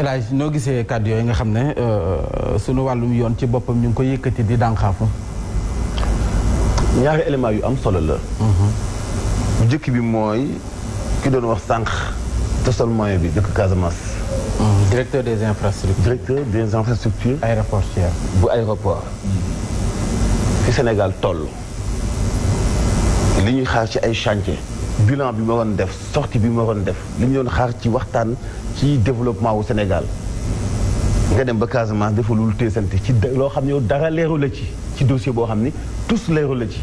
El Hadj noo gisee kàddu yooyu nga xam ne sunu wàllum yoon ci boppam ñu ngi ko yëkkati di dànqaafu. ñaari éléments yu am solo la. bu njëkk bi mooy ki doon wax sànq te sol moyen bi dëkk Casamance. directeur des infrastructures. directeur des infrastructures. aéroportuaire. bu aéroport. fi Sénégal toll. li ñuy xaar ci ay chantier. bilan bi ma waroon def sortie bi ma waroon def li ñu doon xaar ci waxtaan ci développement wu Sénégal nga dem ba Casamance dafa lu teesante ci loo xam ne yow dara leeru la ci dossier boo xam ni tous leeru la ci.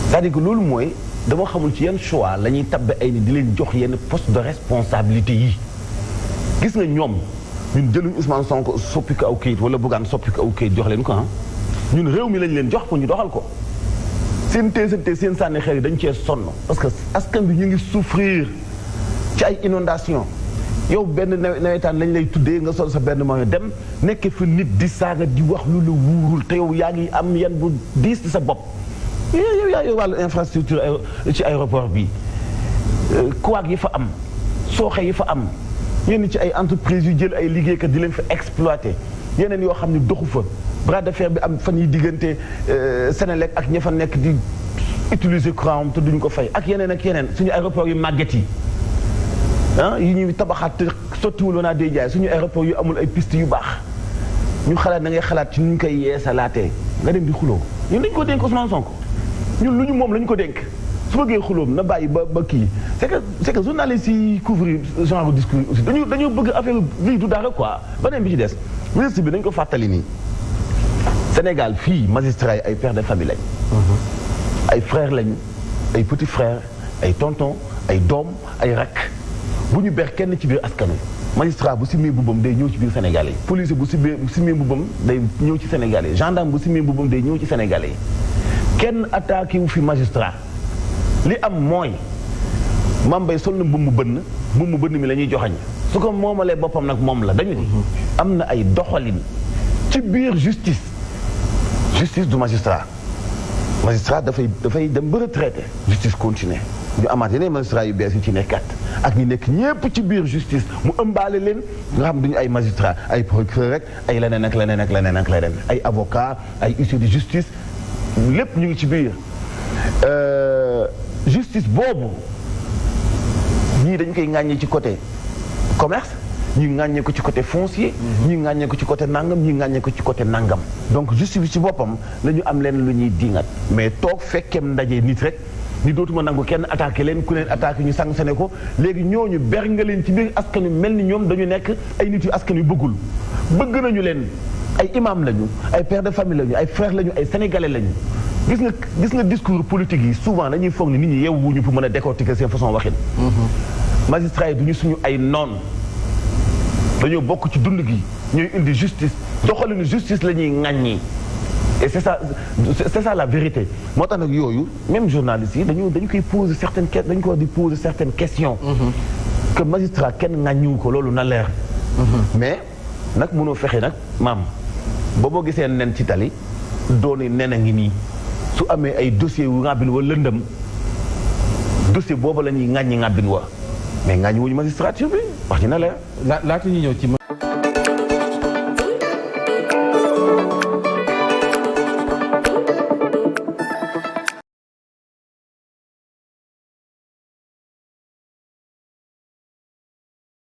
c'est-à-dire que loolu mooy dama xamul ci yenn choix la ñuy tabbe ay ni di leen jox yenn poste de responsabilité yi. gis nga ñoom ñun jëluñ Ousmane Sonko soppi ko aw kayit wala Bougane soppi ko aw kayit jox leen ko ñun réew mi lañ leen jox ko ñu doxal ko. seen teesante seen sànni xeer yi dañ cee sonn parce que askan bi ñu ngi souffrir ci ay inondation yow benn nawetaan lañ lay tuddee nga sol sa benn moyen dem nekk fi nit di saaga di wax lu la wuurul te yow yaa ngi am yan bu diis ci sa bopp. yow yaa wàllu infrastructure ci aéroport bi kuwaag yi fa am sooxe yi fa am yenn ci ay entreprises yu jël ay liggéeykat di leen fa exploité yeneen yoo xam ne doxu fa. bras de fer bi am fan yi diggante Sénélec ak ña fa nekk di utiliser courant te duñ ko fay ak yeneen suñu aéroport yu màgget yi yi ñuy tabaxaat te sottiwul woon day jaay suñu aéroport yu amul ay piste yu baax ñu xalaat da ngay xalaat ci nu ñu koy yeesalaatee nga dem di xuloo ñun dañu ko dénk Ousmane Sonko ñun lu ñu moom la ñu ko dénk su bëggee xuloom na bàyyi ba kii c'est que journalistes yi couvrir genre discours aussi dañoo bëgg affaire lii du dara quoi beneen bi ci des ministre bi dañ ko fàttali nii Sénégal fii magistrats yi ay pères de famille lañ. ay frères lañu ay petits frères ay tontons ay doom ay rakk bu ñu ber kenn ci biir askan wi magistrat bu simee mbubbam day ñëw ci biir Sénégalais yi. policier bu simee mbubbam day ñëw ci Sénégalais yi gendarme bu simee mbubbam day ñëw ci Sénégalais yi kenn attaqué wu fi magistrat li am mooy Mame Mbaye sol na mbubb mu bënn mi la ñuy joxañ su ko moomalee boppam nag moom la dañu ni am na ay doxalin ci biir justice du magistrat dafay dem ba retraité justice continue ñu amaat yeneen magistrat yu bees yu ci nekkat ak ñi nekk ñépp ci biir justice mu ëmbaale leen nga xam duñu ay magistrat ay procureur rek ay leneen ak leneen ay avocat ay huissier de justice lépp ñu ngi ci biir justice boobu ñii dañ koy ŋàññi ci côté commerce ñi ŋàññee ko ci côté foncier ñi ŋàññee ko ci côté nangam ñi ŋàññee ko ci côté nangam donc justice bi ci boppam la ñu am leen lu ñuy diingat mais toog fekkeem ndaje nit rek ni dootuma nangu kenn attaqué leen ku leen attaqué ñu sanctionné ko léegi ñooñu ber nga leen ci biir askan wi mel ni ñoom dañu nekk ay nit yu askan wi bëggul bëgg nañu leen ay imam lañu ay père de famille lañu ay frère lañu ay sénégalais lañu gis nga discours politique yi souvent dañuy foog ni nit ñi yeewuñu pour mën a décortiquer seen façon waxin magistrats yi duñu suñu ay noon dañoo bokk ci dund gi ñooy indi justice doxalinu justice la ñuy ŋàññi et c'est ça la vérité moo tax nag yooyu même journalistes yi dañu koy poser certaines questions dañu ko war di poser certaines questions que magistrat kenn ŋàññiwu ko loolu na leer mais nag mënoo fexe nag maam boo gisee nen ci tali dooni nen a ngi nii su amee ay dossier yu ŋàbbin wa lëndëm dossier boobu la ñuy ŋàññi ŋàbbin wa mais ŋàññi wuñu magistrature bi wax ci na leer laata ñu ñëw ci